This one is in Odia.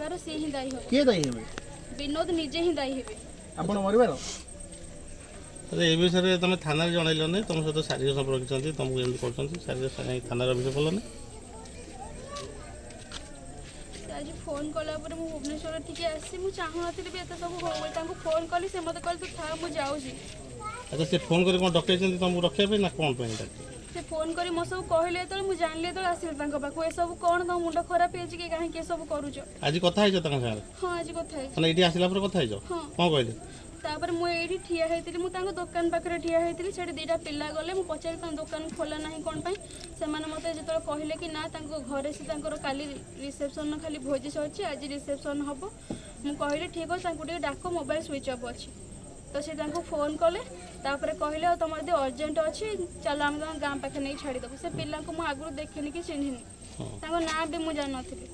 ମରିବାର ସିଏ ହିଁ ଦାୟୀ ହେବ। କିଏ ଦାୟୀ ହେବେ? ବିନୋଦ ନିଜେ ହିଁ ଦାୟୀ ହେବେ। ଆପଣ ମରିବାର? ଆରେ, ଏ ବିଷୟରେ ତମେ ଥାନାରେ ଜଣେଇଲନି? ତମ ସହିତ ଶାରୀରିକ ସମ୍ପର୍କ ରଖିଛନ୍ତି, ତମକୁ ଏମିତି କରୁଛନ୍ତି, ଶାରୀରିକ ଥାନାରେ ଅଭିଯୋଗ କଲନି? ସେ ଆଜି ଫୋନ୍ କଲା ପରେ ମୁଁ ଭୁବନେଶ୍ୱର ଟିକେ ଆସିଛି। ମୁଁ ଚାହୁଁନଥିଲି ବି ଏତେ ସବୁ ହଉ ବୋଲି। ତାଙ୍କୁ ଫୋନ୍ କଲି, ସେ ମୋତେ କହିଲେ, ତୁ ଥା, ମୁଁ ଯାଉଛି। ଆଚ୍ଛା, ସେ ଫୋନ୍ କରି କ'ଣ ଡକେଇଛନ୍ତି ତମକୁ ରଖିବା ପାଇଁ ନା କ'ଣ ପାଇଁ ଡାକିଲେ? ସେ ଫୋନ୍ କରି ମୋ ସବୁ କହିଲେ ଯେତେବେଳେ, ମୁଁ ଜାଣିଲି ଯେତେବେଳେ, ଆସିଲି ତାଙ୍କ ପାଖକୁ, ଏସବୁ କ'ଣ, ତମ ମୁଣ୍ଡ ଖରାପ ହେଇଛି କି? କାହିଁକି ଏସବୁ କରୁଛ? ଆଜି କଥା ହେଇଛ ତାଙ୍କ ସାଙ୍ଗରେ? ହଁ, ଆଜି କଥା ହେଇଛି। ମାନେ ଏଇଠି ଆସିଲା ପରେ କଥା ହେଇଛ? ହଁ। କ'ଣ କହିଲେ? ତାପରେ ମୁଁ ଏଇଠି ଠିଆ ହେଇଥିଲି, ମୁଁ ତାଙ୍କ ଦୋକାନ ପାଖରେ ଠିଆ ହେଇଥିଲି। ସେଠି ଦୁଇଟା ପିଲା ଗଲେ। ମୁଁ ପଚାରିଲି, ତାଙ୍କ ଦୋକାନ ଖୋଲା ନାହିଁ କ'ଣ ପାଇଁ? ସେମାନେ ମୋତେ ଯେତେବେଳେ କହିଲେ କି ନା, ତାଙ୍କ ଘରେ ସେ ତାଙ୍କର କାଲି ରିସେପସନ୍, ଖାଲି ଭୋଜି ସରିଛି, ଆଜି ରିସେପସନ୍ ହେବ। ମୁଁ କହିଲି, ଠିକ୍ ଅଛି, ତାଙ୍କୁ ଟିକେ ଡାକ, ମୋବାଇଲ ସୁଇଚ୍ ଅଫ୍ ଅଛି। ତ ସେ ତାଙ୍କୁ ଫୋନ୍ କଲେ। ତାପରେ କହିଲେ, ଆଉ ତୁମର ଯଦି ଅର୍ଜେଣ୍ଟ ଅଛି, ଚାଲ, ଆମେ ତମ ଗାଁ ପାଖରେ ନେଇ ଛାଡ଼ିଦେବୁ। ସେ ପିଲାଙ୍କୁ ମୁଁ ଆଗରୁ ଦେଖିନି କି ଚିହ୍ନିନି। ତାଙ୍କ ନାଁ ବି ମୁଁ ଜାଣିନଥିଲି।